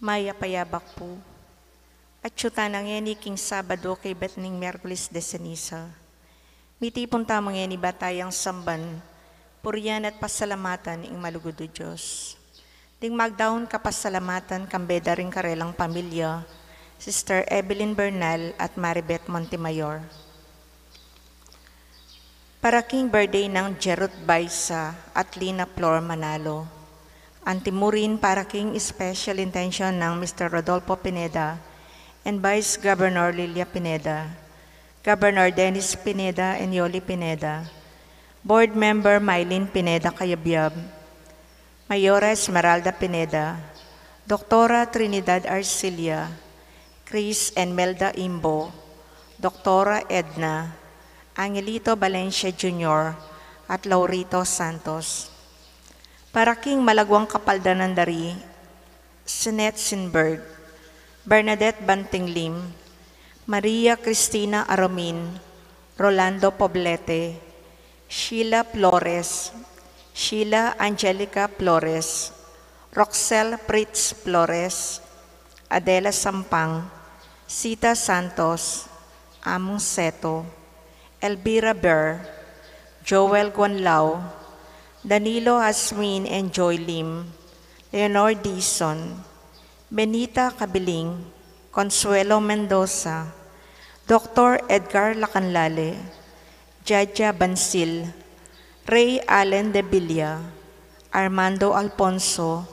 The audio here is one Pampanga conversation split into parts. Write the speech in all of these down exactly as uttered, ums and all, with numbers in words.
Mayap a yabak pu. Atyu tana ngeni king Sabado kaybat ning Miyerkules de Ceniza. Mitipun tamu ngeni ba tayang samban, purian at pasalamatan ing malugud a Dios. Ding magdaun kapasalamatan kambe da ring karelang pamilya, Sister Evelyn Bernal at Maribeth Montemayor. Para king birthday nang Jerut Baisa at Lina Flor Manalo. Antimurin para king special intention nang Mister Rodolfo Pineda and Vice Governor Lilia Pineda, Governor Dennis Pineda and Yoli Pineda, Board Member Mylene Pineda Cayabyab, Mayora Esmeralda Pineda, Doktora Trinidad Arcilia, Chris and Melda Imbo, Doktora Edna, Angelito Valencia Junior, at Laurito Santos. Para king malagwang kapaldanan da ri Sinette Sinberg, Bernadette Banting Lim, Maria Cristina Aromin, Rolando Poblete, Sheila Flores, Sheila Angelica Flores, Roxel Fritz Flores, Adela Sampang, Sita Santos, Among Seto, Elvira Ber, Joel Guanlao, Danilo Asmin and Joy Lim, Leonor Dizon, Benita Cabiling, Consuelo Mendoza, Doktor Edgar Lacanlale, Jaja Bansil, Ray Allen de Villa, Armando Alfonso,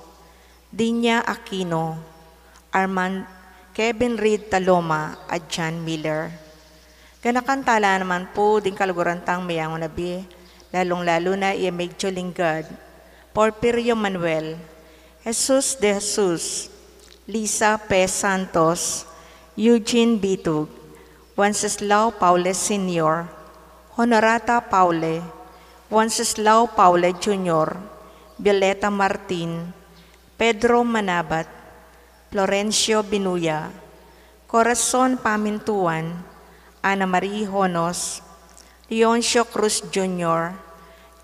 Dinya Aquino, Arman-, Kevin Reed Taloma, at John Miller. Ganakan tala naman pu ding kaluguran tang meyangu na bie, lalung-lalu na i Emigdio Lingad, Porfirio Manuel, Jesus de Jesus, Lisa P. Santos, Eugene Bitug, Wenceslao Paule Senior, Honorata Paule, Wenceslao Paule Junior, Violeta Martin, Pedro Manabat, Florencio Binuya, Corazon Pamintuan, Ana Marie Honos, Leoncio Cruz Junior,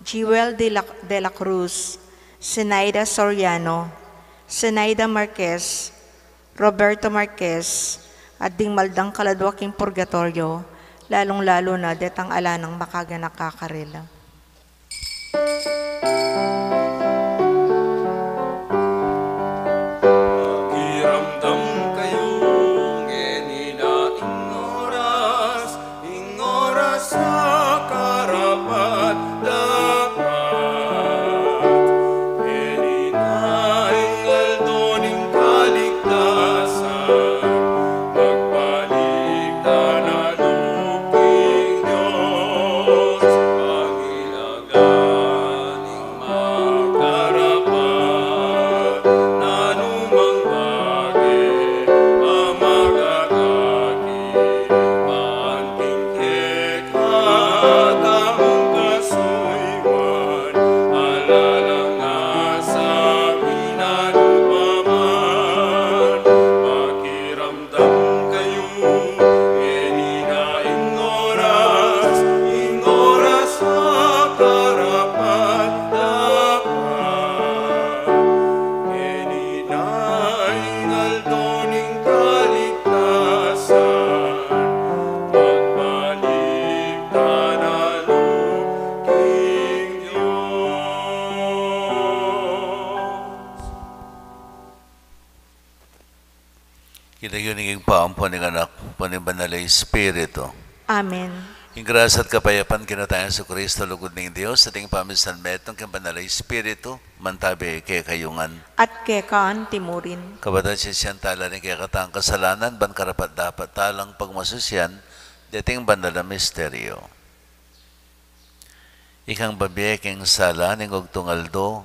Jewel de la, de la Cruz, Zenaida Soriano, Zenaida Marquez, Roberto Marquez, at ding maldang kaladwa king purgatoryo, lalung-lalu na detang ala nang makaganaka karela. Pakiramdam kayu, ngeni na ing oras, ing oras a karapat-dapat. Ngeni na ing aldo ning kaligtasan, magbalik tana king Dios, pangilaga ning makarapat, nanumang bage a makakakit ban king keka tamung kasuyuan, ala lang nasa minanu pa man, pakiramdam kayu, ngeni na ing oras, ing oras a karapat-dapat. Ngeni na ing aldo ning kaligtasan, magbalik tana king Dios. King lagyu ning Ibpa, ampo ning Anak, ampo ning Banal a Espiritu. Amen. Ing grasya at kapayapan king Ginu tang Jesucristo, lugud ning Dios, at ing pamisan metung king Banal a Espiritu, mantabi kekayu ngan. At keka antimurin. Kapatad, sisian tala ring kekatang kasalanan, ban karapat-dapat talang pagmasusyan deting banal a misteryo. Ikang babie king sala ning ugtung aldo,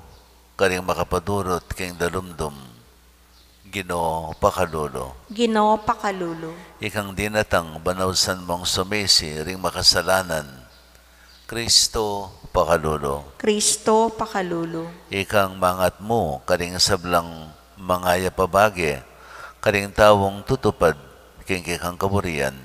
karing makapadurut king dalumdum. Ginu, pakalulu. Ginu, pakalulu. Ikang dinatang ban ausan mung sumisi ring makasalanan. Kristo, pakalulu. Kristo, pakalulu. Ikang mangatmu karing sablang mangayap a bage, karing taung tutupad king kekang kaburian.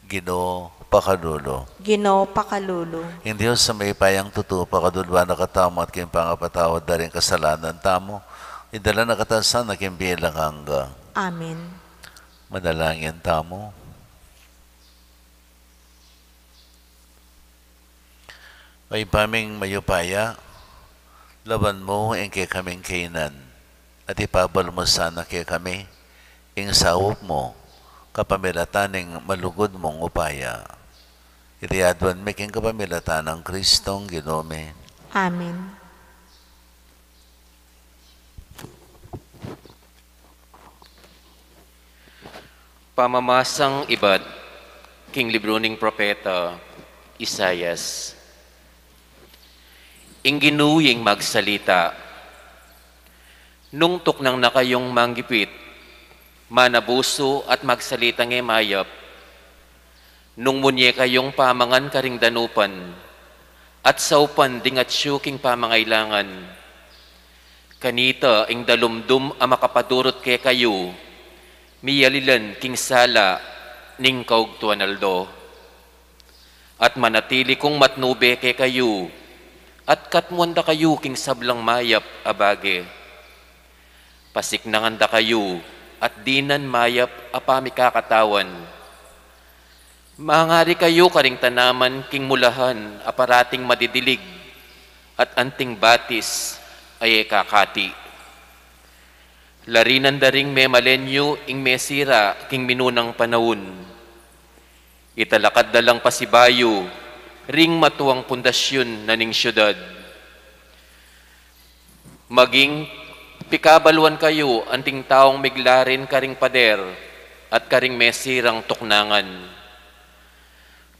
Ginu, pakalulu. Ginu, pakalulu. Ing Dios a mayupayang tutu pakaluluan na katamu at king pangapatawad da ring kasalanan tamu, Idala na katamu sana king bie alang angga. Amen. Manalangin tamu. O Ibpa ming mayupaya, lawan mu ing kekaming kainan, at ipaabal mu sana kekami ing saup mu, kapamilatan ning malugud mung upaya. Iti aduan mi king kapamilatan nang Kristong Ginu mi. Amen. Pamamasang ibat king libru ning propeta Isaias. Ing Ginu ing magsalita. Nung tuknang na kayung manggipit, manabusu at magsalitang e mayap. Nung munye kayung pamangan karing danupan, at saupan ding atyu king pamangailangan. Kanita ing dalumdum a makapadurut kekayu, miyalilan king sala ning kaugtuan aldo. At manatili kung matnube kekayu, at katmuan da kayu king sablang mayap a bage. Pasiknangan da kayu, at dinan mayap a pamikakatawan. Mangari kayu karing tanaman king mulahan a parating madidilig, at anting batis a e kakati. Larinan da ring memalen yu ing mesira king minunang panaun. Italakad da lang pasibayu ring matuang pundasyun na ning syudad. Maging pikabaluan kayu anting taung miglarin karing pader at karing mesirang tuknangan.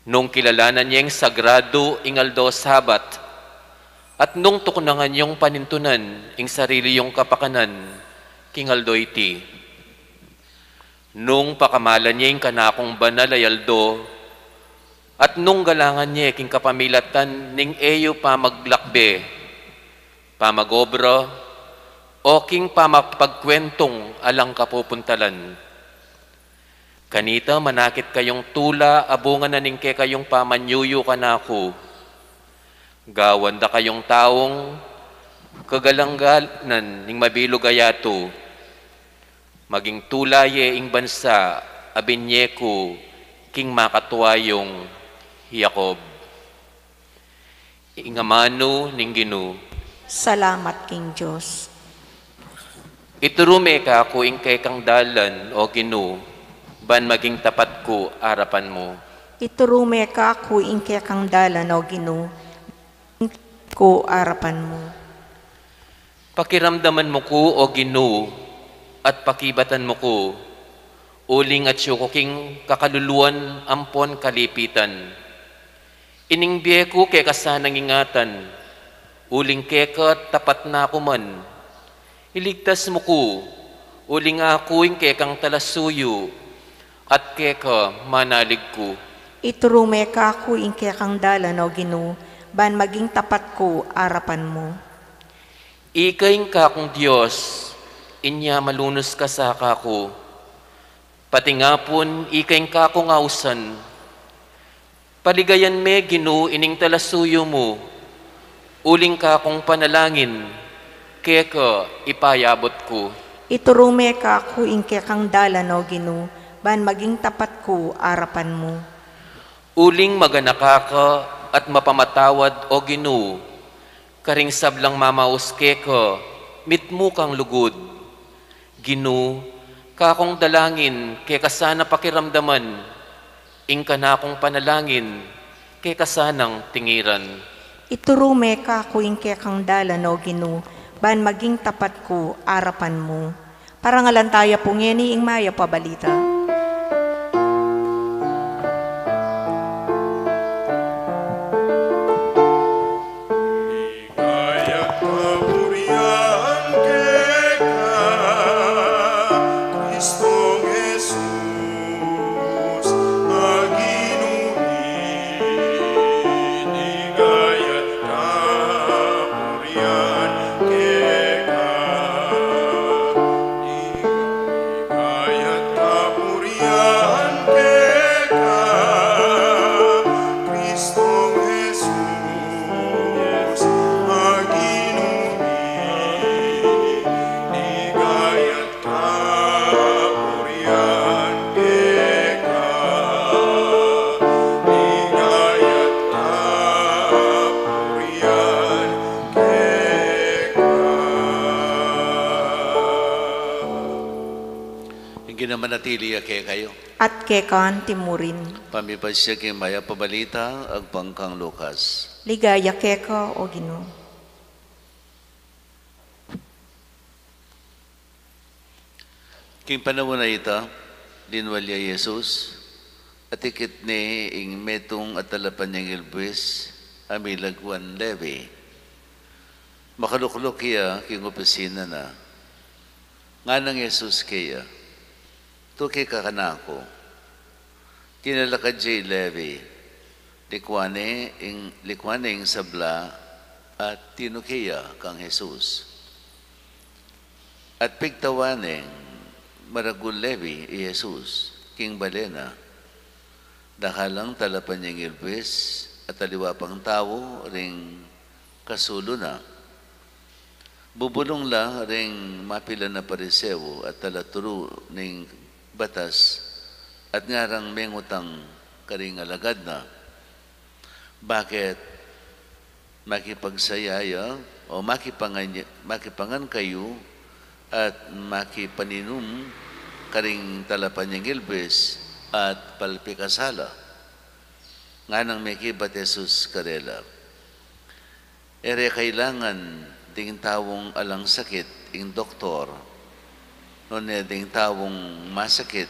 Nung kilalanan yeng sagradu ing aldo Sabat, at nung tuknangan yung panintunan ing sarili yung kapakanan king aldo iti. Nung pakamalan ye ing kanakung banal a aldo, at nung galangan ye king kapamilatan ning e yu pamaglakbe, pamagobra, o king pamapagkwentung alang kapupuntalan. Kanita manakit kayung tula a bunga na ning kekayung pamanyuyu kanaku. Gawan da kayung taung kagalangganan ning mabilug a yatu. Maging tula ye ing bansa a binye ku king makatua yung Jacob. Ing amanu ning Ginu. Salamat king Dios. Ituru me kaku ing kekang dalan, O Ginu, ban maging tapat ku arapan mu. Ituru me kaku ing kekang dalan, O Ginu, ku arapan mu. Pakiramdaman mu ku, O Ginu, at pakibatan mu ku, uling atyu ku king kakaluluan ampon kalipitan. Ining bie ku keka sanang ingatan, uling keka tapat na ku man. Iligtas mu ku, uling aku ing kekang talasuyu, at keka manalig ku. Ituru me kaku ing kekang dalan, O Ginu, ban maging tapat ku arapan mu. Ika ing kakung Dios, inya malunus ka sa kaku. Pati ngapun ika ing kakung ausan. Paligayan me, Ginu, ining talasuyu mu, uling kakung panalangin keka ipayabut ku. Ituru me kaku ing kekang dalan, O Ginu, ban maging tapat ku arapan mu. Uling maganaka ka at mapamatawad, O Ginu, karing sablang mamaus keka, mitmu kang lugud. Ginu, kakung dalangin keka sana pakiramdaman, ing kanakung panalangin keka sanang tingiran. Ituru me kaku ing kekang dalan, O Ginu, ban maging tapat ku arapan mu. Parangalan taya pu ngeni ing mayap a balita. Kaya kapurian keka Kristong Jesus, a Ginu mi, ligaya at kapurian keka, ligaya at kapurian Ing Ginu manatili ya kekayu. At keka antimurin. Pamipasya king Mayap a Balita agpang kang Lucas. Ligaya keka, O Ginu. King panaun a ita, linwal ya i Jesus, at ikit ne ing metung a talapanyingil buis a milagwan Levi. Makalukluk ya king opisina na. Ngana nang Jesus keya, "Tuki ka kanaku." Tinalakad ya i Levi, likuan ne ing, likuan ne ing sabla, at tinuki ya kang Jesus. At pigtawan neng maragul Levi i Jesus king bale na. Dakal lang talapanyingil buis at aliwa pang tau ring kasulu na. Bubulung la ring mapilan a Pariseo at talaturu ning batas, at ngarang mengutang karing alagad na, "Bakit makipagsaya ya o makipangan, makipangan kayu at makipaninum karing talapanyingil buis at palpikasala?" Nganang mekibat Jesus karela, "E re kailangan ding taung alang sakit ing doktor, nune ding taung masakit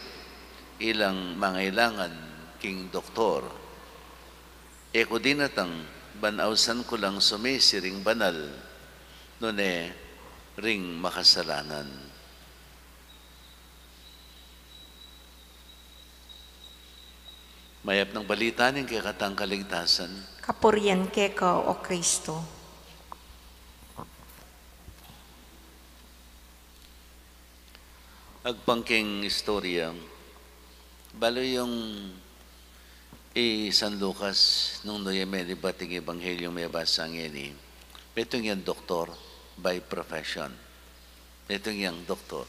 ilang mangailangan king doktor. E ku dinatang ban ausan ku lang sumisi ring banal, nune ring makasalanan." Mayap nang balita ning kekatang kaligtasan. Kapurian keka, O Kristo. Agpang king istorya, balu yung i San Lucas, nung nu ya menibat ing Ebanghelyo mebasa ngeni, metung yang doktor by profession. Metung yang doktor.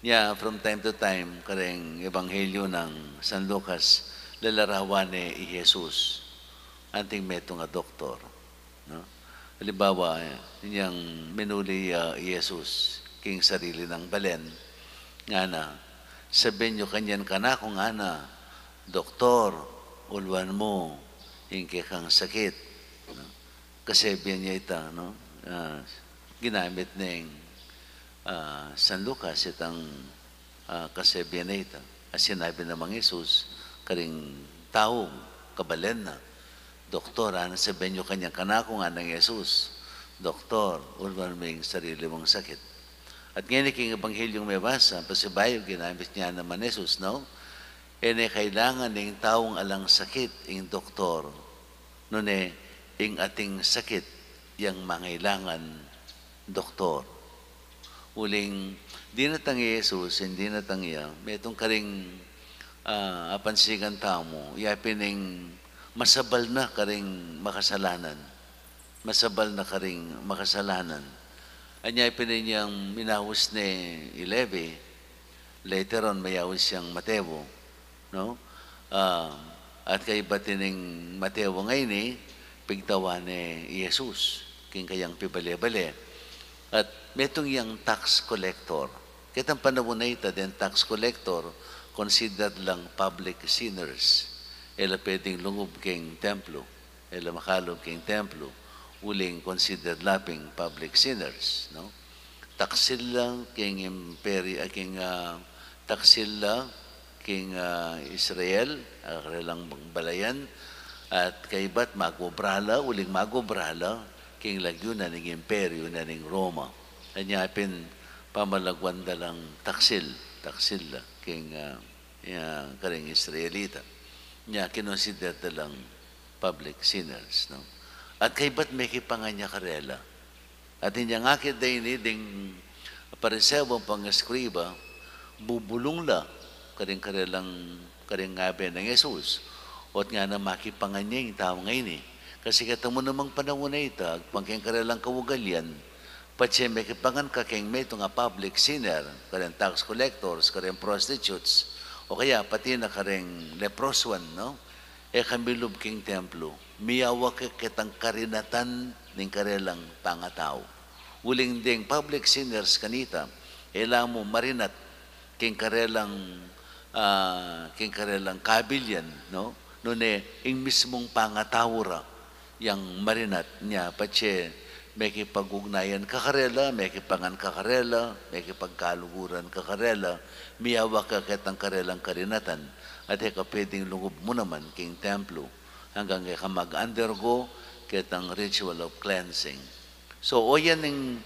Nya, from time to time, kareng Ebanghelyo nang San Lucas, lalarawan ne i Jesus anting metung a doktor, no? Halimbawa, inyang minuli ya i Jesus king sarili nang balen, ngana, "Sabian yu kanyan kanaku," ngana, "Doktor, uluan mu ing kekang sakit," no? Kasebian ya ita, no? Ah, ginamit neng, ah, San Lucas itang, ah, kasebian a ita. At sinabi namang Jesus karing tau, kabalen na, "Doktor," ngana, "sabian yu kanyan kanaku," ngana nang Jesus, "Doktor, uluan mu ing sarili mung sakit." At ngeni king Ebanghelyung mebasa, pasibayu ginamit ne naman Jesus, no? "E ne kailangan ing taung alang sakit ing doktor, nune ing ating sakit yang mangailangan doktor." Uling dinatang i Jesus, ing dinatang ya, metung karing, ah, apansigan tamu, ya pin ing masabal na karing makasalanan. Masabal na karing makasalanan. Anya pin inyang minaus ne i Levi, later on, mayaus yang Mateo, no? Ah, at kaybat ining Mateo ngeni, pigtawan ne i Jesus king kayang pibale-bale. At metung yang tax collector. Ketang panaun a ita, deng tax collector, considered lang public sinners. E la pwedeng lungub king templo. E la makalub king templo, uling considered la ping public sinners, no? Taksil la king imperi-, ah, king, ah, taksil la king, ah, Israel, ah, karelang balayan, at kaybat mag-obra la, uling mag-obra la king lagyu na ning imperyu na ning Roma. Anya pin pamalagwan da lang taksil, taksil la king, ah, ya, karing Israelita. Nya, kinonsider da lang public sinners, no? At kaybat mekipangan ya karela. At inyang akit da ini ding Pariseo ampong eskriba, bubulung la karing karelang, karing ngabe nang Jesus. Ot ngana, makipangan ya ing tau ngeni. Kasi keta mu namang panaun a ita, agpang king karelang kaugalian, patse mekipangan ka king metung a public sinner, kareng tax collectors, kareng prostitutes, o kaya pati na kareng leprosuan, no? E ka milub king templo, miyawa ke ketang karinatan ning karelang pangatau. Uling deng public sinners kanita, e la mu marinat king karelang, ah, king karelang kabilian, no? Nune ing mismung pangatau ra yang marinat nya, patse mekipag-ugnayan ka karela, mekipangan ka karela, mekipagkaluguran ka karela, miyawak ka ketang karelang karinatan, at e ka pwedeng lungub mu naman king templo anggang e ka mag-undergo ketang ritual of cleansing. So, o yan ing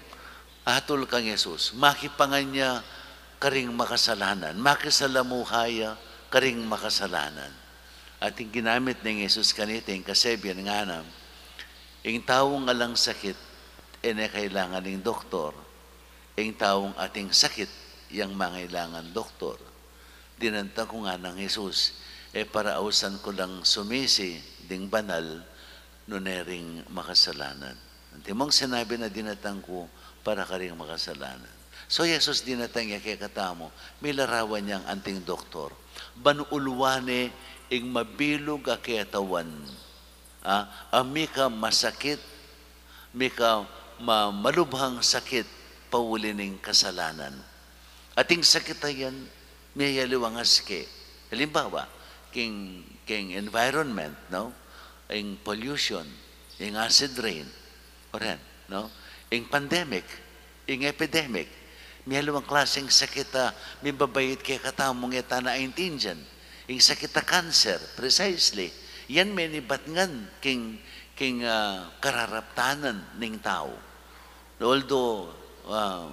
atul kang Jesus, makipangan ya karing makasalanan, makisalamuha ya karing makasalanan. At ing ginamit neng Jesus kanita, ing kasebian ngana, ing taung alang sakit, e ne kailangan ing doktor. Ing taung ating sakit, yang mangailangan doktor. Dinatang ku, nganang Jesus, e para ausan ku lang sumisi ding banal, nune ring makasalanan. Antimong sinabi na dinatang ku para karing makasalanan. So, Jesus dinatang ya kekatamu, milarawan yang anting doktor. Ban uluan ne ing mabilug a ketawan, a, a mika masakit, mika ma-, malubhang sakit, pauli ning kasalanan. Ating sakit a yan, miyayaliwang aske. Halimbawa, king, king environment, no? Ing pollution, ing acid rain, o ren, no? Ing pandemic, ing epidemic, miyaliwang klaseng sakit a mibabait kekatamu nung e ta na aintindian. Ing sakit a cancer, precisely. Yan menibat ngan king, king, ah, kararaptanan ning tau. Although, ah,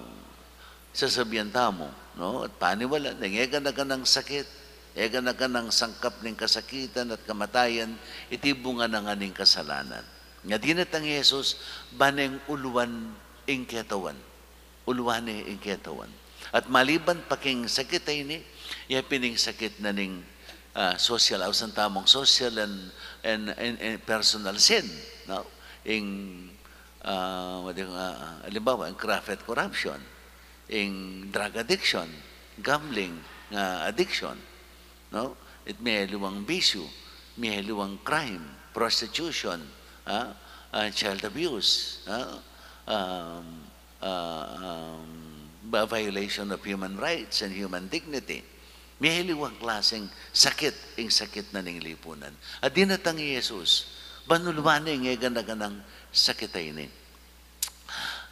sasabian tamu, no? At paniwala, neng e gana-ganang sakit, e gana-ganang sangkap ning kasakitan at kamatayan, iti bunga na ngan ning kasalanan. Nga dinatang Jesus, ban neng uluan ing ketawan. Uluan ne ing ketawan. At maliban pa king sakit a ini, ya pin ing sakit na ning, ah, social, ausan tamung social and, and, and, and personal sin, no? Ing, ah, what do you, ah, ah, halimbawa, ing graft at corruption, ing drug addiction, gambling, ah, addiction, no? It miyaliwang bisyu, miyaliwang crime, prostitution, ah, ah, child abuse, ah, um, ah, um, ba-, violation of human rights and human dignity. Miyaliwang klaseng sakit, ing sakit na ning lipunan. At dinatang i Jesus, ban uluan ne ing e gana-ganang sakit a ini.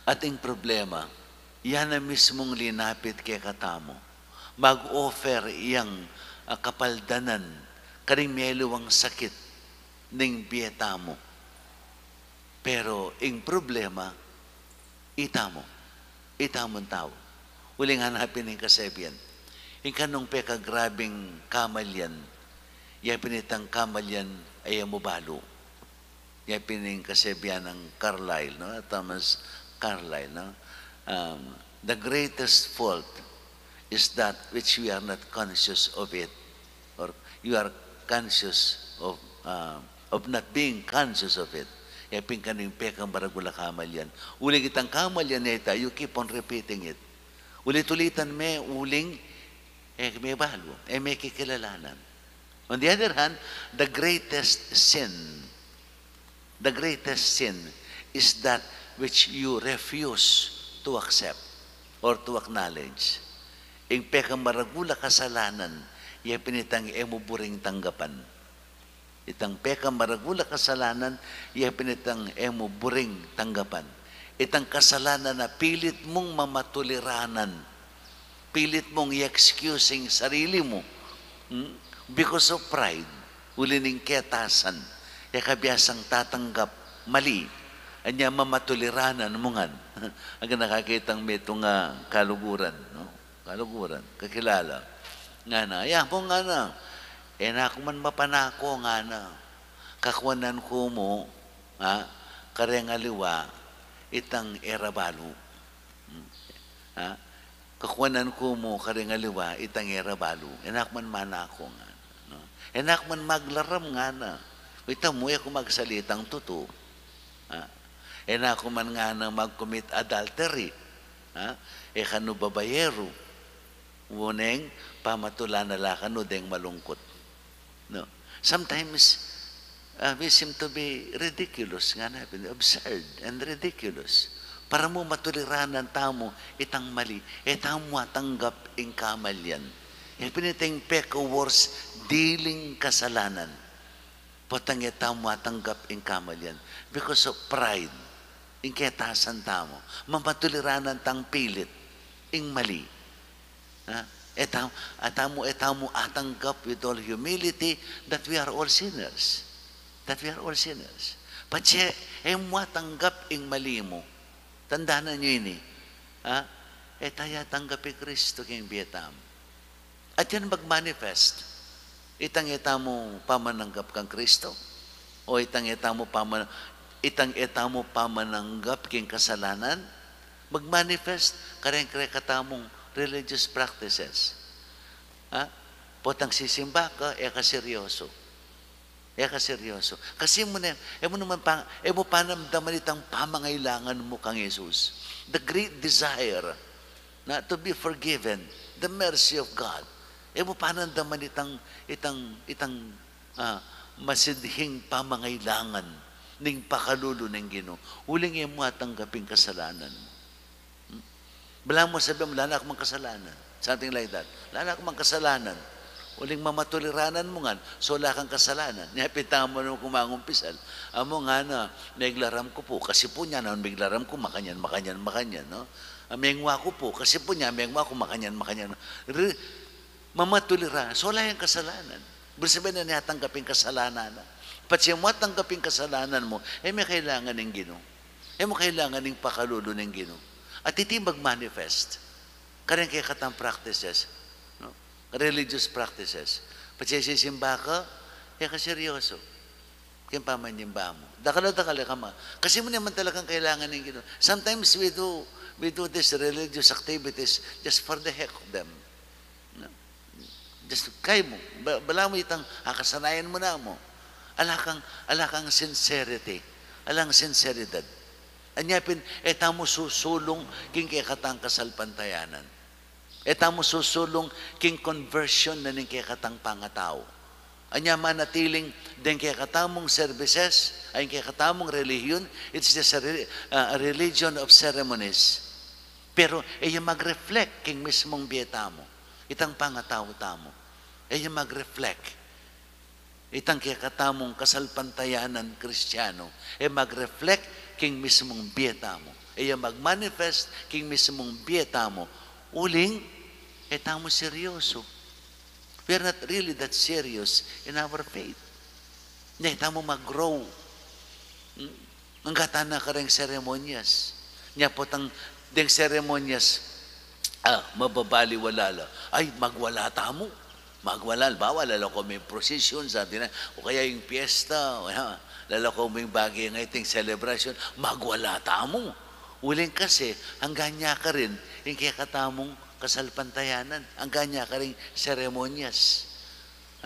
At ing problema, ya na mismung linapit kekatamu, mag-offer yang, ah, kapaldanan karing miyaliwang sakit ning bie tamu. Pero ing problema, itamu, itamung tau. Uling hanapin ing kasebian. Ing kanung pekagrabing kamalian, ya pin itang kamalian a e mu balu. Ya pin ing kasebian nang Carlyle, no? Thomas Carlyle, no? Um, "The greatest fault is that which we are not conscious of it." Or you are conscious of, uh, of not being conscious of it. Ya pin kanu ing pekamaragul a kamalian. Uling itang kamalian a ita, you keep on repeating it. Ulit-ulitan me, uling e me balu, e me kikilalanan. On the other hand, the greatest sin, the greatest sin is that which you refuse to accept or to acknowledge. Ing pekamaragul a kasalanan, ya pin itang e mu buring tanggapan. Itang pekamaragul a kasalanan, ya pin itang e mu buring tanggapan. Itang kasalanan a pilit mung mamatuliranan, pilit mung i-excuse ing sarili mu, hmm? Because of pride, uli ning ketasan, e ka biasang tatanggap, mali, anya mamatuliranan mu ngan. Aga nakakitang metung a kaluguran, no? Kaluguran, kakilala. Ngana, "Ya mu," ngana, "e na ku man mapanako," ngana. "Kakuanan ku mu, ha, kareng aliwa itang e ra balu. Hmm? Ha? Kakuanan ku mu kareng aliwa itang e ra balu. E na ku man manako," ngana, no? "E na ku man maglaram," ngana. Ita mu, e ku magsalitang tutu. Ha? "E na ku man," ngana, "mag-commit adultery, ha, e kanu babayeru. Wuneng pamatulan na la kanu deng malungkut." No? Sometimes, uh, we seem to be ridiculous, ngana pin, absurd and ridiculous. Para mu matuliranan tamu itang mali, e tamu atanggap ing kamalian. E pin itang peka worse, diling kasalanan. Potang e tamu atanggap ing kamalian. Because of pride. Ing ketasan tamu. Mamatuliranan tang pilit ing mali. Ha? E tamu, e tamu, e tamu atanggap with all humility that we are all sinners. That we are all sinners. Patse, e mu atanggap ing mali mu. Tandanan yu ini. Ha? E ta ya atanggap i Kristo king bie tamu. At yan magmanifest. Itang e tamu pamananggap kang Kristo. O itang e tamu paman-, itang e tamu pamananggap king kasalanan. Magmanifest kareng kekatamung religious practices. Ha? Potang sisimba ka, e ka seryoso. E ka seryoso. Kasi mu ne, e mu naman pa, e mu panamdaman itang pamangailangan mu kang Jesus. The great desire na to be forgiven, the mercy of God. E mu panamdaman itang, itang, itang, ah, masidhing pamangailangan ning pakalulu ning Ginu. Uling e mu atanggap ing kasalanan. Hmm? Balamu sabian mu, "Ala na ku mang kasalanan." Something like that. "Ala na ku mang kasalanan." Uling mamatuliranan mu ngan, so ala kang kasalanan. Nya pin tamu naman kung mangumpisal. Amu ngana, miglaram ku pu. Kasi pu nya naman miglaram ku, makanyan, makanyan, makanyan, no? Ah, mengwa ku pu. Kasi pu nya, mengwa ku, makanyan, makanyan. Re-, mamatuliranan. So ala yang kasalanan. Buri sabian na e atanggap ing kasalanan na. Patse mu atanggap ing kasalanan mu, e me kailangan ing Ginu. E mu kailangan ing pakalulu ning Ginu. At iti magmanifest kareng kekatang practices, no? Religious practices. Patse sisimba ka, e ka seryoso king pamanyimba mu. Dakal a dakal e ka ma-, kasi mu naman talagang kailangan ning Ginu. Sometimes we do, we do these religious activities just for the heck of them. No? Just kaymu, ba-, balamu itang akasanayan mu na mu. Ala kang, ala kang sincerity. Alang sinseridad. Anya pin, e tamu susulung king kekatang kasalpantayanan. E tamu susulung king conversion na ning kekatang pangatau. Anya manatiling deng kekatamung services, ay kekatamung relihiyon, it's just a re-, uh, a religion of ceremonies. Pero e ya mag-reflect king mismung bie tamu. Itang pangatau tamu. E ya mag-reflect. Itang kekatamung kasalpantayanan Kristiano, e mag-reflect king mismung bie tamu. E ya mag-manifest king mismung bie tamu. Uling, e tamu seryoso. We are not really that serious in our faith. Nya, e tamu mag-grow. Hmm? Angga tana kareng seremonyas. Nya potang deng seremonyas, ah, mababaliwala la. Ay, magwala tamu. Magwala, halimbawa, lalako ming procession, sa atin na, o kaya ing piyesta, o kaya, lalako ming bage ngeni, celebration, magwala tamu. Uling kasi, angga nya karin ing kekatamung kasalpantayanan, angga nya karing seremonyas.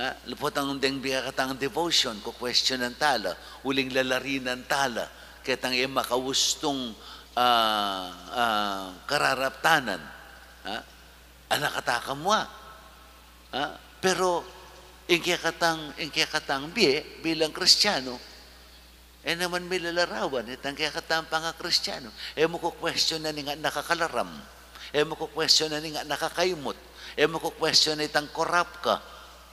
Ha? Potang deng bie katang devotion, kukwestiyonan tala, uling lalarinan tala, ketang e makaustung, ah, ah, kararaptanan. Ha? Ala kata kamua. Ha? Pero, ing kekatang, ing kekatang bie, bilang Kristiano, e naman milalarawan itang kekatang panga-Kristiano. E mu kukwestiyonan ing nakakalaram. E mu kukwestiyonan ing nakakaimut. E mu kukwestiyonan itang korap ka.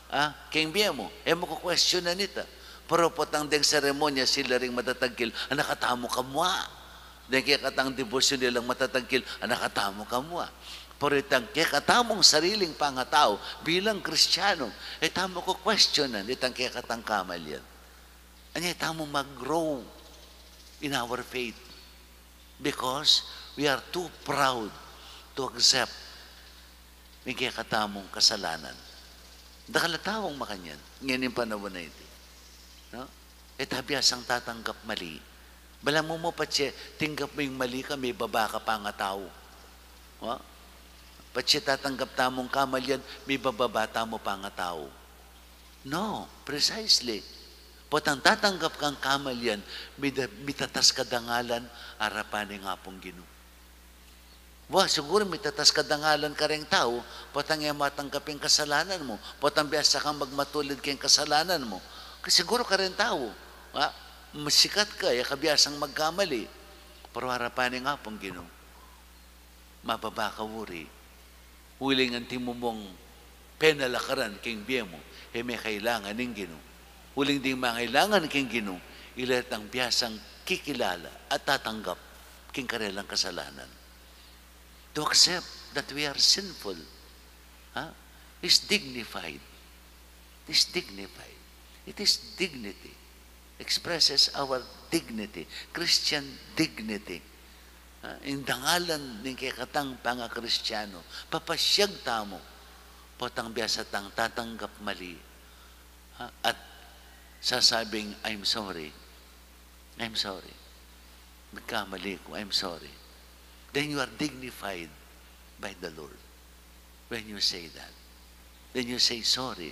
Ah, king bie mu. E mu kukwestiyonan ita. Pero potang deng seremonya sila ring matatagkil, ala katamu kamua. Deng kekatang debosyon ilang matatagkil, ala katamu kamua. Pero itang kekatamung sariling pangatau bilang Kristiano, e tamu kukwestiyonan itang kekatang kamalian. Anya, e tamu mag-grow in our faith because we are too proud to accept ing kekatamung kasalanan. Dakal a taung makanyan, ngening panaun a iti. No? E ta biasang tatanggap mali. Balamu mu patse tinggap mu ing mali ka, mibaba ka pangatau. Ha? Patse tatanggap tamung kamalian, mibababa tamu pangatau. No, precisely. Potang tatanggap kang kamalian, mida-, mitatas ka dangalan arapan ning Apung Ginu. Wa, siguru mitatas ka dangalan kareng tau, potang e mu atanggap ing kasalanan mu, potang biasa kang magmatulid king kasalanan mu. Kasi siguru kareng tau, wa, masikat ka, e ka biasang magkamali. Pero arapan ning Apung Ginu, mababa ka uri. Uling antimong penalakaran king bie mu, e me kailangan ning Ginu. Uling ding mangailangan king Ginu, ila retang biasang kikilala at tatanggap king karelang kasalanan. To accept that we are sinful, ha, is dignified. It is dignified. It is dignity. Expresses our dignity, Christian dignity. Ha, ing dangalan ning kekatang pangakristiyanu, papasiag tamu, potang biasa tang tatanggap mali, ha, at sasabing, "I'm sorry. I'm sorry. Nagkamali ko. I'm sorry." Then you are dignified by the Lord when you say that. When you say sorry,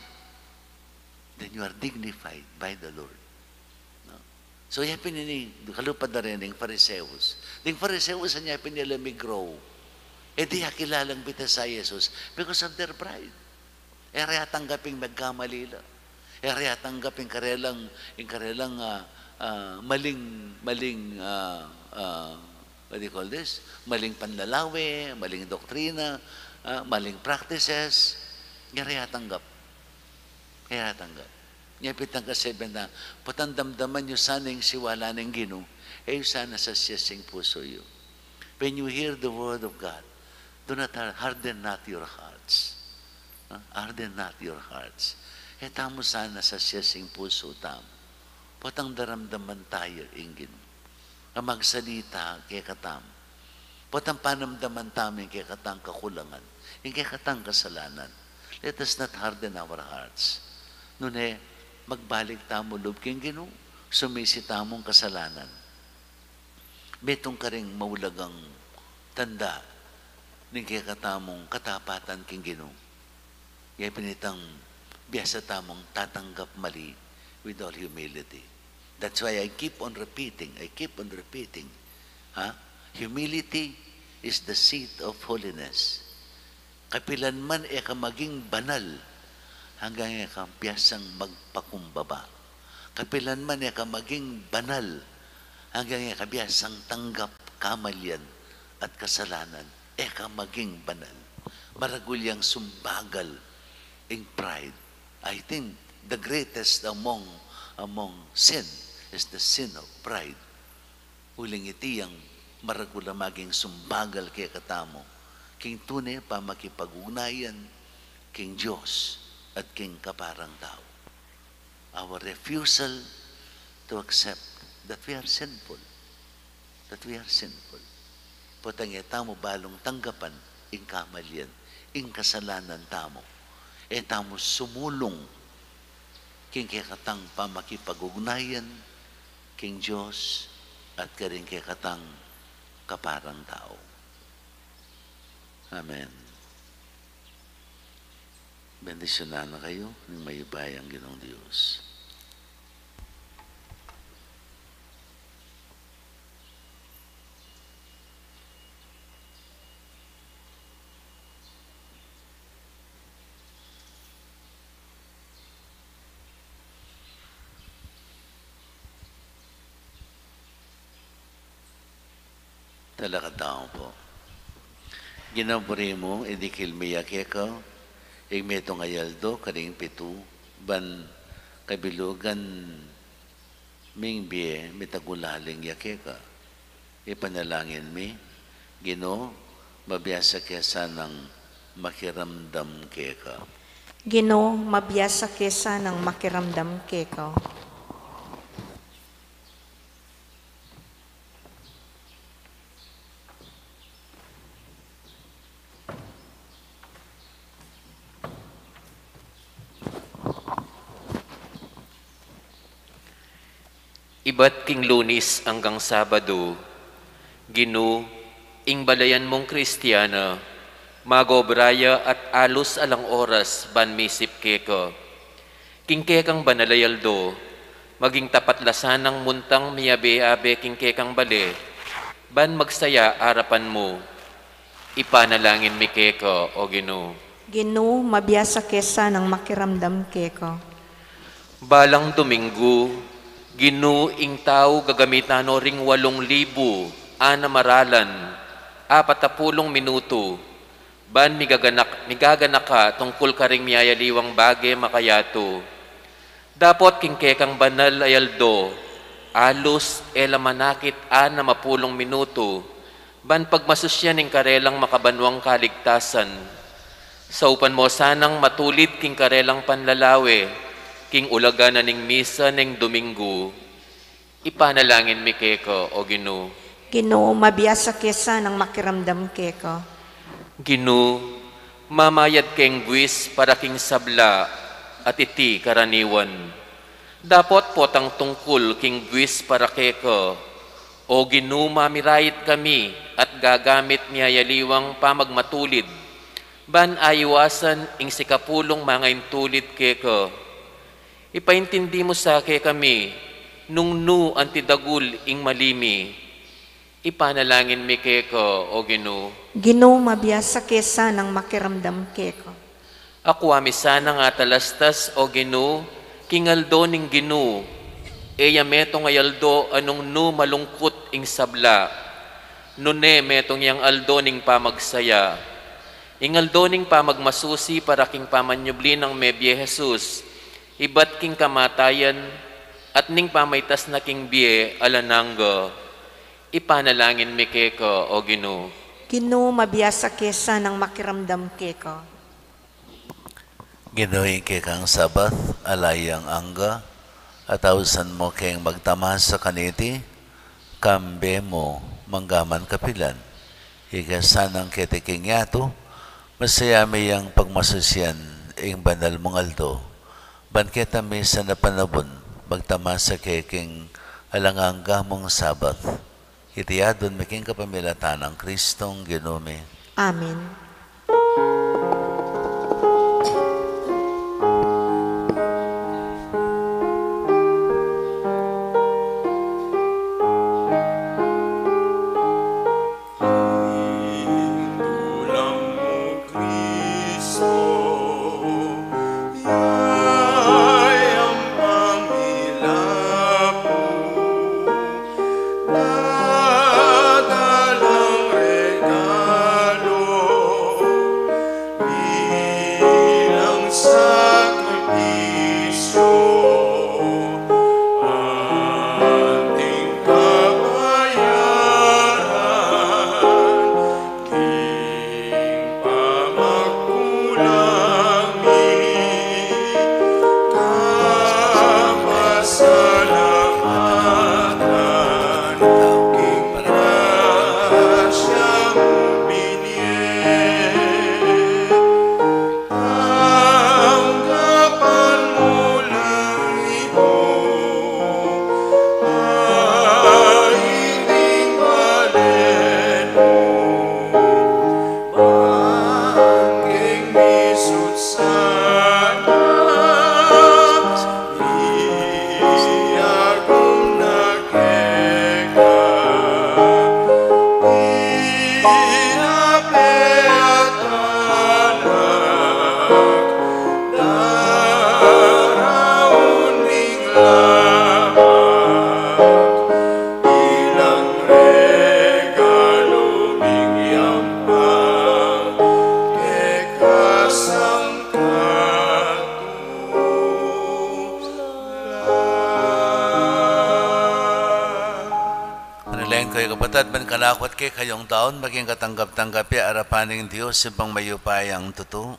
then you are dignified by the Lord. No? So, ya pin ini, kalupa da rin ding Fariseos. Ding Fariseos, anya pin ila mig-grow. E di ya kilalang bita sa Jesus because of their pride. E ra ya tanggap ing magkamali la. E ra ya tanggap ing karelang, ing karelang, ah, ah, maling, maling, ah, ah, what do you call this? Maling panlalawe, maling doktrina, ah, maling practices. E ra ya tanggap. E ra ya tanggap. Nya pin itang kasabian na, potang damdaman yu sana ing siwala ning Ginu, e yu sana sasias ing pusu yu. When you hear the word of God, do not har-, harden not your hearts. Ah, harden not your hearts. E tamu sana sasias ing pusu tamu potang daramdaman tamu ing Ginu a magsalita kekatamu. Potang panamdaman tamu ing kekatang kakulangan, ing kekatang kasalanan. Let us not harden our hearts. Nune, magbalik tamu lub king Ginu, sumisi tamung kasalanan. Metung karing maulagang tanda ning kekatamung katapatan king Ginu. Ya pin itang biasa tamung tatanggap mali with all humility. That's why I keep on repeating, I keep on repeating, ha? Humility is the seat of holiness. Kapilan man e ka maging banal, hanggang e ka biasang magpakumbaba. Kapilan man e ka maging banal, hanggang e ka biasang tanggap kamalian at kasalanan, e ka maging banal. Maragul yang sumbagal ing pride. I think the greatest among, among sin is the sin of pride. Uling iti yang maragul a maging sumbagal kekatamu king tune pamakipag-ugnayan king Dios at king kaparang tau. Our refusal to accept that we are sinful, that we are sinful. Potang e tamu balung tanggapan ing kamalian, ing kasalanan tamu. E tamu sumulung king kekatang pamakipag-ugnayan king Dios at karing kekatang kaparang tau. Amen. Bendisyunan na kayu ning mayupayang Ginung Dios. Talakad tamu pu. Ginu, buri mu idikil mi ya keka ing metung a aldo karing pitu, ban kabilugan ming bie mitagulaling ya keka. Ipanalangin mi, Ginu, mabiasa ke sanang makiramdam keka. Ginu, mabiasa ke sanang makiramdam keka. Ibat king Lunis anggang Sabado, Ginu, ing balayan mung Kristiana, mag-obra ya at alus alang oras ban misip keka. King kekang banal a aldo, maging tapat la sanang muntang miabe-abe king kekang bale, ban magsaya arapan mu. Ipanalangin mi keka, O Ginu. Ginu, mabiasa ke sanang makiramdam keka. Balang Domingo, Ginu, ing tau gagamitan no ring walung libu Ana maralan, apat a pulung minutu, ban migaganak-, migaganaka tungkul karing miyayaliwang bage makayatu. Dapot king kekang banal a aldo, alus e la manakit anam a pulung minutu, ban pagmasusyan ing karelang makabanwang kaligtasan. Saupan mo sanang matulid king karelang panlalawe, king ulaga na ning misa ning Domingo. Ipanalangin mi keka, O Ginu. Ginu, mabiasa ke sanang makiramdam keka. Ginu, mamayad keng buis para king sabla, at iti karaniwan. Dapot potang tungkul king buis para keka, O Ginu, mamirait kami at gagamit miyayaliwang pamagmatulid, ban aiwasan ing sikapulung mangaintulid keka. Ipaintindi mu sa kekami, nung nu anti dagul ing mali mi. Ipanalangin mi keka, O Ginu. Ginu, mabiasa ke sanang makiramdam keka. Akua mi sanang atalastas, O Ginu, king aldo ning Ginu. E ya metung a aldo a nung nu malungkut ing sabla, nune metung yang aldo ning pamagsaya. Ing aldo ning pamagmasusi para king pamanyubli nang mebie Jesus, ibat king kamatayan, at ning pamaitas na king bie alang angga. Ipanalangin mi keka, O Ginu. Ginu, mabiasa ke sanang makiramdam keka. Ginu, ing kekang Sabat, ala yang angga, at ausan mu keng magtamasa kaniti, kambe mu, manggaman kapilan. Ika sanang keti king yatu, masaya mi yang pagmasusyan ing banal mung aldo. Ban keta misan a panabun, magtamasa ke king alang angga mung Sabat. Iti adwan mi king kapamilatan nang Kristong Ginu mi. Amen. Ing dulang mu, Kristo, ya yang pangilapu, dadalang regalo, bilang sakripisyo, anting kabayaran, king pamagkulang mi, kapasalamatan, king grasya mu binye. Tanggapan mu la ito, a iting balen mu, ban king misut sana, iagum na keka, ing ape at anak, daraun ming lamak, ilang regalu ming yampang, keka sangkatula. Manalangin kayu, kapatad, ban kanaku at kekayung daun maging katanggap-tanggap ya arapan ning Dios, Ibpang mayupayang tutu.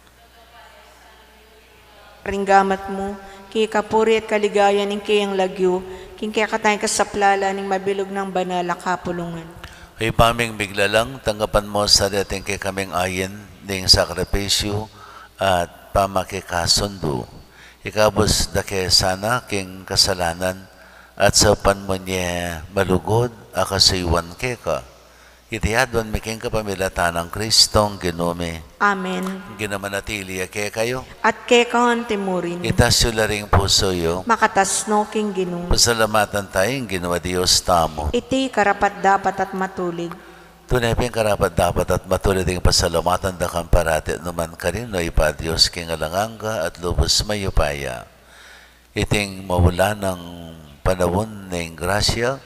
Ring gamat mu, king kapurian at kaligayan ning keyang lagyu, king kekatamung kasaplalan ning mabilug nang banal a kapulungan. O Ibpa ming miglalang, tanggapan mu sa reting kekaming ain ning sakripisyu at pamakikasundu. Ikabus da ke sana king kasalanan, at saupan mu ne malugud a kasuyuan keka. Iti adwan mi king kapamilatan nang Kristong Ginu mi. Amen. Ing Ginu manatili ya kekayu. At keka mu rin. Itas yu la ring pusu yu. Makatas no king Ginu. Pasalamatan taya ing Ginu a Dios tamu. Iti karapat-dapat at matulid. Tune pin karapat-dapat at matulid ing pasalamatan da kang parati at nukarin man, O Ibpa, Dios king alang angga at lubus mayupaya. Iting maulalang panaun ning grasya,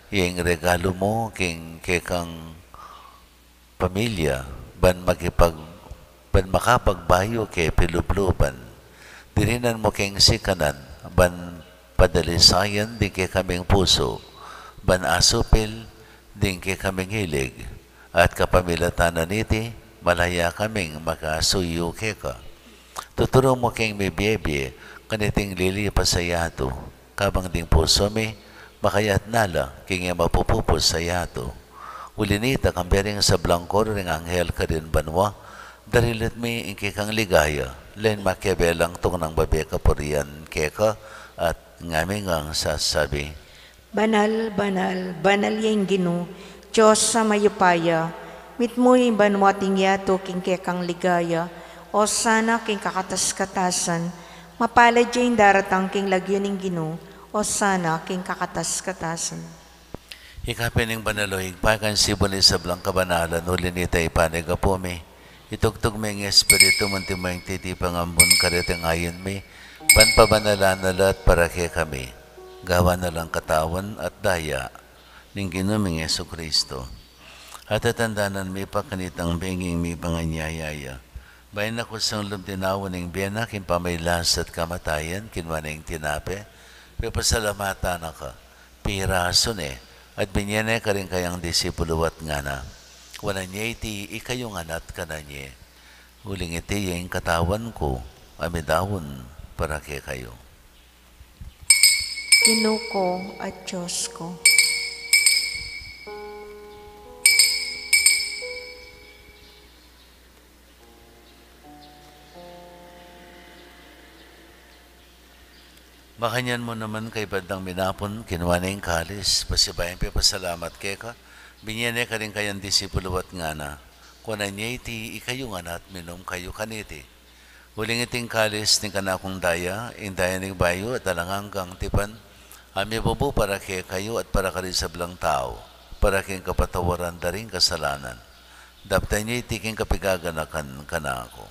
Ing regalu mu king kekang pamilya, ban makipag-, ban makapagbayu ke pilubluban. Dirinan mu keng sikanan, ban padalisayan ding kekaming pusu, ban asupil ding kekaming hilig, at kapamilatan na niti, malaya kaming makasuyu keka. Tuturu mu keng mibie-bie kaniting lilipas a yatu, kabang ding pusu mi makayatna la king e mapupupus a yatu. Uli nita, kambe ring sablang koro ring anghel karin banua, darilat mi ing kekang ligaya, len makiabe lang tuknang babie kapurian keka, at ngami ngang sasabi: Banal, banal, banal ya ing Ginu, Dios a mayupaya. Mitmu ing banua at ing yatu king kekang ligaya. Osana king kakatas-katasan. Mapalad ya ing daratang king lagyu ning Ginu. Osana king kakatas-katasan. Ika pin ing banal, o Ibpa, ika ing sibul ning sablang kabanalan, uli nita, Ibpa, ning Apu mi, itugtug me ing Espiritu mu, antimo ing titipang ambun kareting ain mi, ban pabanalan na la at para kekami gawan na lang katawan at daya ning Ginu ming Jesucristo. At tatandanan mi pa kanitang benging mibie ing anyaya ya, bayu na kusang lub dinaun ing bie na king pamagkasakit at kamatayan, kinua ne ing tinape, pepasalamatan na ka, pirasu ne, at binie ne karing kayang disipulu at ngana: Kuanan ye iti ikayu ngan at kanan ye, uling iti ya ing katawan ku, a midaun para kekayu. Ginu ku at Dios ku. Makanyan mu naman, kaybat dang minapun, kinua ne ing kalis, pasibayu yang pepasalamat keka, binie ne karing kayang disipulu at ngana: Kuanan ye iti ikayu ngan at minum kayu kaniti, uling iti ing kalis ning kanakung daya, ing daya ning bayu at alang anggang tipan, a mibubu para kekayu at para karing sablang tau, para king kapatawaran da ring kasalanan. Daptan ye iti king kapaganakan kanaku.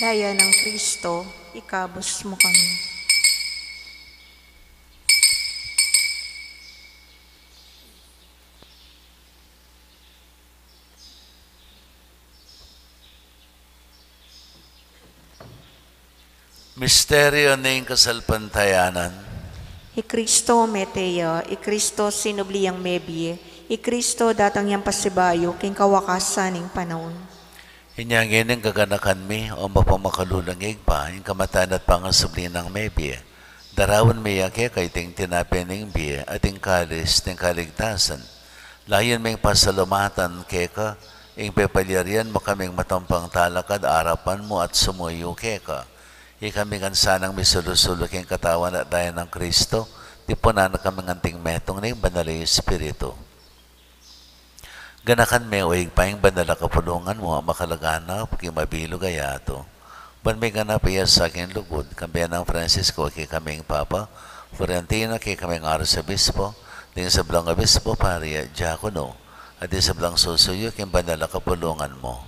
Daya nang Kristo, ikabus mu kami. Misteryu ning kasalpantayanan. I Kristo mete ya, i Kristo sinubli yang mebie, i Kristo datang yang pasibayu king kawakasan ning panaun. Inya ngeni kaganakan mi, o mapamakalulung Ibpa, ing kamatayan at pangasubli nang mebie, daraun mi ya keka iting tinape ning bie at ing kalis ning kaligtasan. Layun ming pasalamatan keka ing pepalyarian mu kaming matampang talakad arapan mu at sumuyu keka. Ikami ngan sanang misulu-sulu king katawan at daya nang Kristo, tipunan na kaming anting metung ning Banal a Espiritu. Ganakan me, o Ibpa, ing banal a kapulungan mu a makalaganap king mabilug a yatu, ban miganap ya sa king lugud, kambe nang Francisco a kekaming Papa, Florentino a kekaming Arsobispo, ding sablang obispo, pari at diakono, at ding sablang susuyu king banal a kapulungan mu.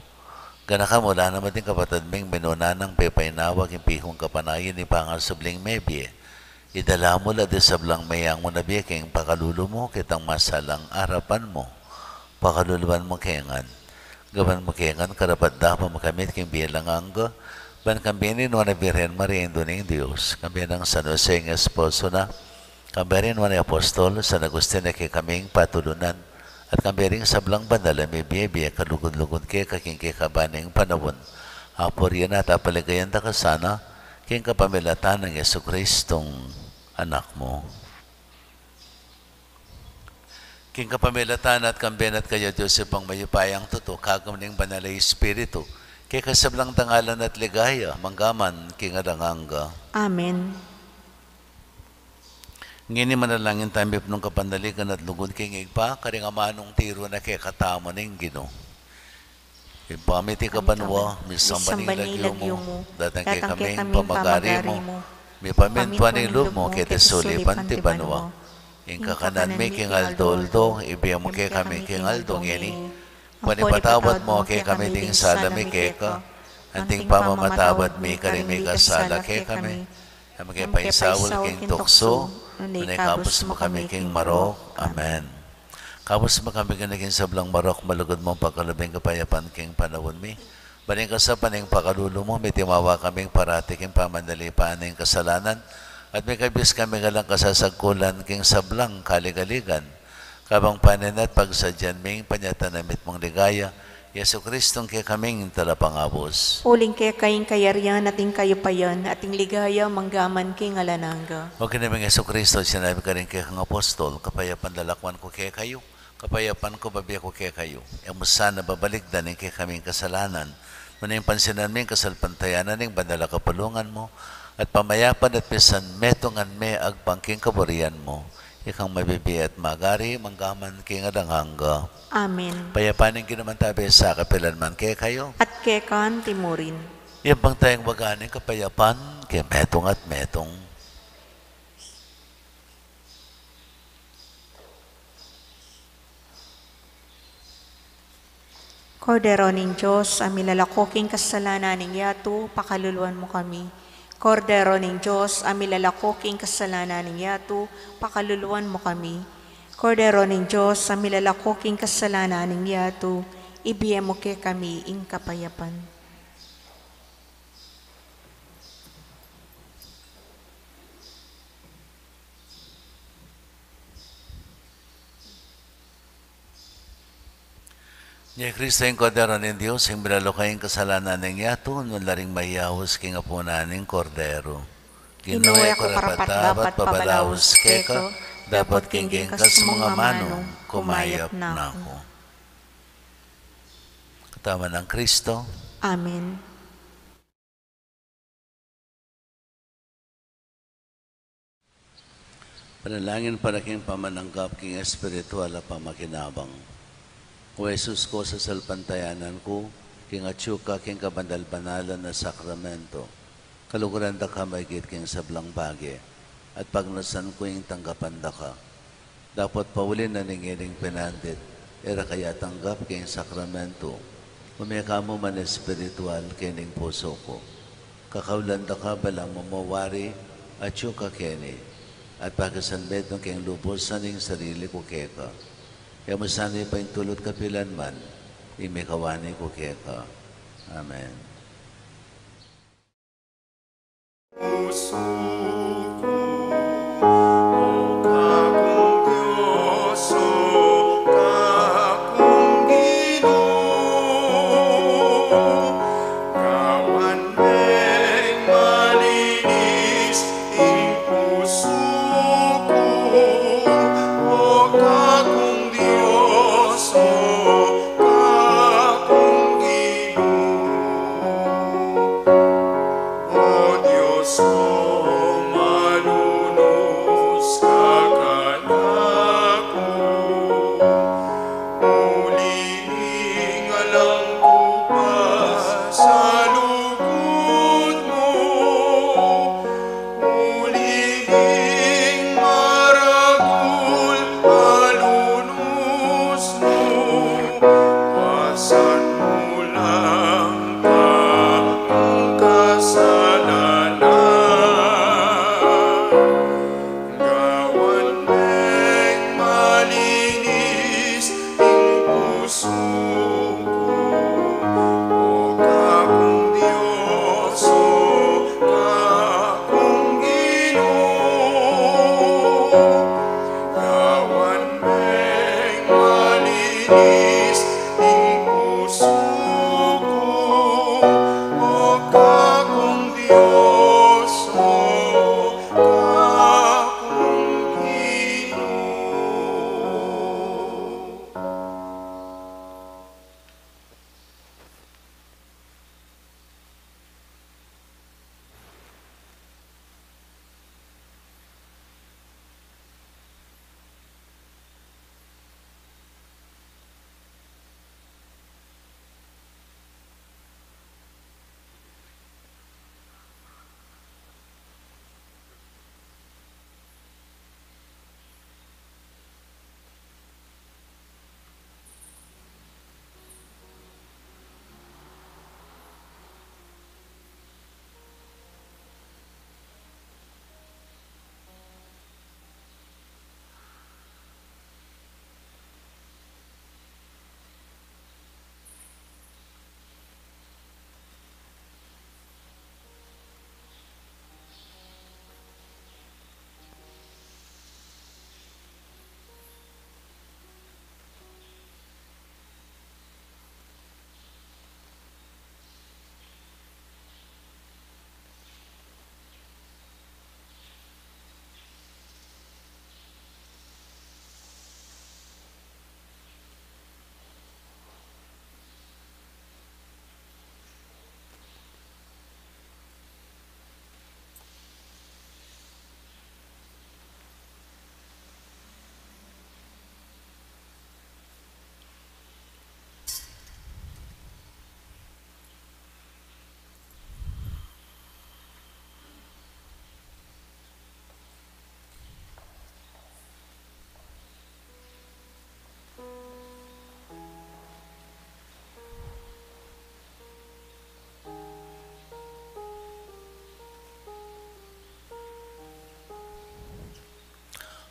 Ganakan mu la naman ding kapatad ming minuna nang pepainawa king pihung kapanayan ning pangasubling mebie. Idala mu la ding sablang meyangu na bie king pakalulu mu, ketang masalang arapan mu. Pakaluluan mu ke ngan. Gawan mu ke ngan karapat-dapat makamit king bie alang angga, ban kambe ning Nuan a Birhen Maria, Indu ning Dios, kambe nang San Jose ing esposo na, kambe ring Nuan a Apostol, San Agustin a kekaming patulunan, at kambe ring sablang banal a mebie-bie kalugud-lugud keka king kekaban ning panaun. Apurian at apaligayan da ka sana, king kapamilatan nang Jesucristong Anak mu. King kapamilatan na at kambe na at kaya, Dios Ibpang mayupayang tutu, kagum ning Banal a Espiritu, keka sablang dangalan at ligaya, mangga man king alang angga. Amen. Ngeni manalangin tamu, mipnung kapanaligan at lugud king Ibpa, karing amanung tiru na kekatamu ning Ginu. Ibpa mi, atiu ka banua, misamban ya ing lagyu mu, datang kekami ing pamagari mu, mipamintuan ing lub mu keti sulip anti banua. Ing kakanan mi king aldo-aldo ibie mu kekami king aldo ngeni. Ampo ipatawad mu kekami ding sala mi keka, anti ing pamamatawad mi karing mikasala kekami. E mu ke paisaul king tuksu, Nune ikabus mu kami king marok. Amen. Kabus mu kami king sablang marok, malugud mung pagkalub ing kapayapan king panaun mi. Ban ing kasap ning pakalulu mu, mitimawa kaming parati king pamanalipan ning kasalanan, at mikabus kami ngan king kasasagkulan king sablang kaligaligan. Kabang paninat pagsadyan ming panyatang na mitmung ligaya, Jesucristo ing kekaming talapangabus. Uling keka ing kayarian at ing kayupayan at ing ligaya mangga man king alang angga. O Ginu ming Jesucristo, sinabi mu karing kekang apostol, kapayapan lalakwan ku kekayu, kapayapan ku bibie ku kekayu. E mu sana babalikdan ing kekaming kasalanan, nune pansinan mu ing kasalpantayanan ning banal a kapulungan mu, at pamayapan at pisanmetungan me agpang king kaburian mu. Ikang mabibie at magari, mangga man king alang angga. Amen. Kapayapan ning Ginu mantabi sa kapilan man kekayu. At keka naman murin. Iyabe taya ing waga ning kapayapan king metung at metung. Kordero ning Dios, a milalako king kasalanan ning yatu, pakaluluan mu kami. Kordero ning Dios, a milalako king kasalanan ning yatu, pakaluluan mu kami. Kordero ning Dios, a milalako king kasalanan ning yatu, ibie mu kekami ing kapayapan. Ini i Kristo, ing Kordero ning Dios, ing milalako king kasalanan ning yatu. Nune la ring mayaus king apunan ning Kordero. Ginu, e ku karapat-dapat pabalaus keka, dapot king jingkas mu ngan amanu, kumayap na ku. Katawan nang Kristo. Amen. Panalangin para king pamananggap king espiritual a pamakinabang. O Jesus ku, sasalpantayanan ku king atyu ka king kabanal-banalan a sakramento. Kaluguran da ka maigit king sablang bage, at pagnasan ku ing tanggapan da ka. Dapot pauli na ning ining penandit, e ra ka ya tanggap king sakramento, ume ka mu man espiritual king pusu ku. Kakaulan da ka balamu mu wari atyu ka keni, at pakisanmetung keng lubusan ing sarili ku keka. E mu sana ipaintulut kapilan man ing mikawani ku keka. Amen. Pusu ku, o Kakung Dios, o Kakung Ginu, gawan meng malinis ing pusu ku, o Kakung Dios, o Kakung Ginu. O Dios ku, malunus ka kanaku, uli ning alang ku pasaluku.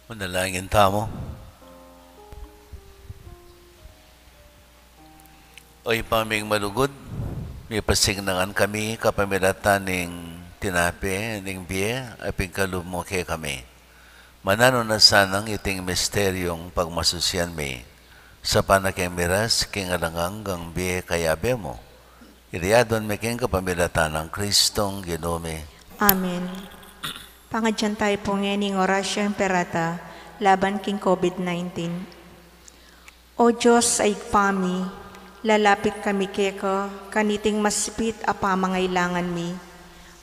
Manalangin tamu. O Ibpa ming malugud, mipasignangan kami kapamilatan ning tinape ning bie a pigkalub mu kekami. Mananu na sanang iting misteryung pagmasusian mi, sa panaking miras king alang anggang bie kayabe mu. Iti adwan mi king kapamilatan nang Kristong Ginu mi. Amen. Pangadyan tayu pu ngeni ing Oratio Imperata laban king COVID nineteen. O Dios a Ibpa mi, lalapit kami keka kaniting masipit a pamangailangan mi.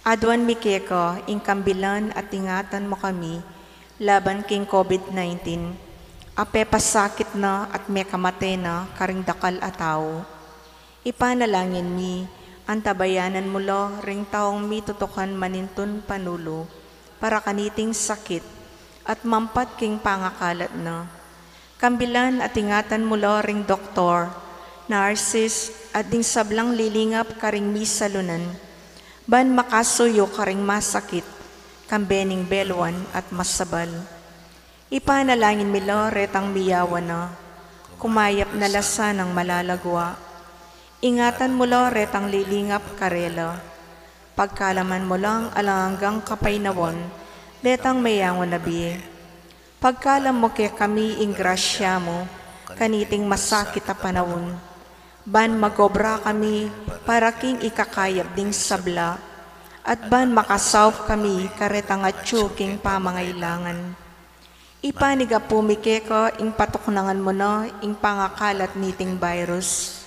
Adwan mi keka ing kambilan at ingatan mu kami laban king COVID nineteen a pepasakit na at mekamate na karing dakal a tau. Ipanalangin mi, antabayanan mu la ring taung mitutukan manintun panulu para kaniting sakit at mampat king pangakalat na. Kambilan at ingatan mu la ring doktor, nurses, at ding sablang lilingap karing misalunan, ban makasuyu karing masakit, kambe ning beluan at masabal. Ipanalangin mi la retang miyawan na, kumayap na la sanang malagwa. Ingatan mu la retang lilingap karela. Pagkalaman mu lang alang anggang kapaynawan detang meyangu na bie. Pagkalam mu kekami ing grasya mu kaniting masakit a panaun, ban magobra kami para king ikakayap ding sabla, at ban makasaup kami karetang atyu king pamangailangan. Ipanyawad mi keka ing patuknangan mu na ing pangakalat niting virus,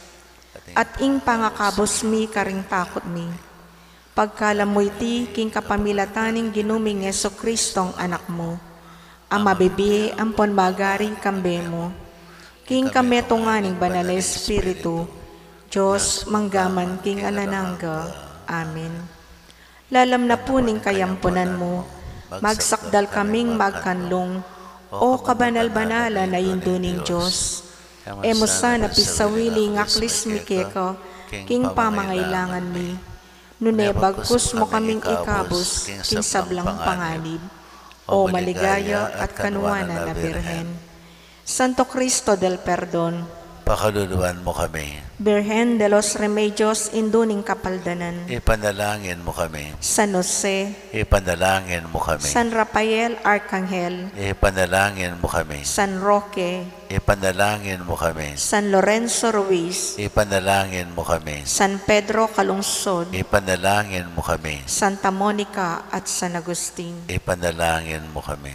at ing pangakabus mi karing takut mi. Pagkalam mu iti king kapamilatan ning Ginu ming Jesucristong Anak mu, a mabibie ampon magari kambe mu, king kametungan ning Banal a Espiritu, Dios mangga man king alang angga. Amen. Lalam na pu ning kayampunan mu, magsakdal kaming magkanlung, O kabanal-banalan a Indu ning Dios. E mu sana pisawili ing aklis mi keka king pamangailangan mi, nune bagkus mu kaming ikabus king sablang panganib. O maligaya at kanuanan a Birhen. Santo Cristo del Perdon, pakaluluan mu kami. Birhen de los Remedios, Indu ning Kapaldanan, ipanalangin mu kami. San Jose, ipanalangin mu kami. San Rafael Arcangel, ipanalangin mu kami. San Roque, ipanalangin mu kami. San Lorenzo Ruiz, ipanalangin mu kami. San Pedro Calungsod, ipanalangin mu kami. Santa Monica at San Agustin, ipanalangin mu kami.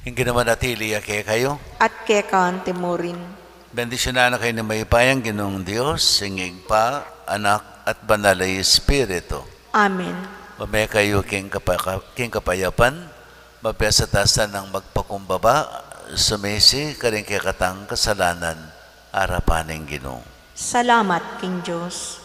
Ing Ginu manatili ya kekayu. At keka anti mu rin. Bendisyunan na kayu ning mayupayang Ginung Dios, ing Ibpa, Anak, at Banal a Espiritu. Amen. Ume kayu king kapaka-, king kapayapan, mabie sa tasan nang magpakumbaba, sumisi karing kekatang kasalanan, arapan ning Ginu. Salamat king Dios.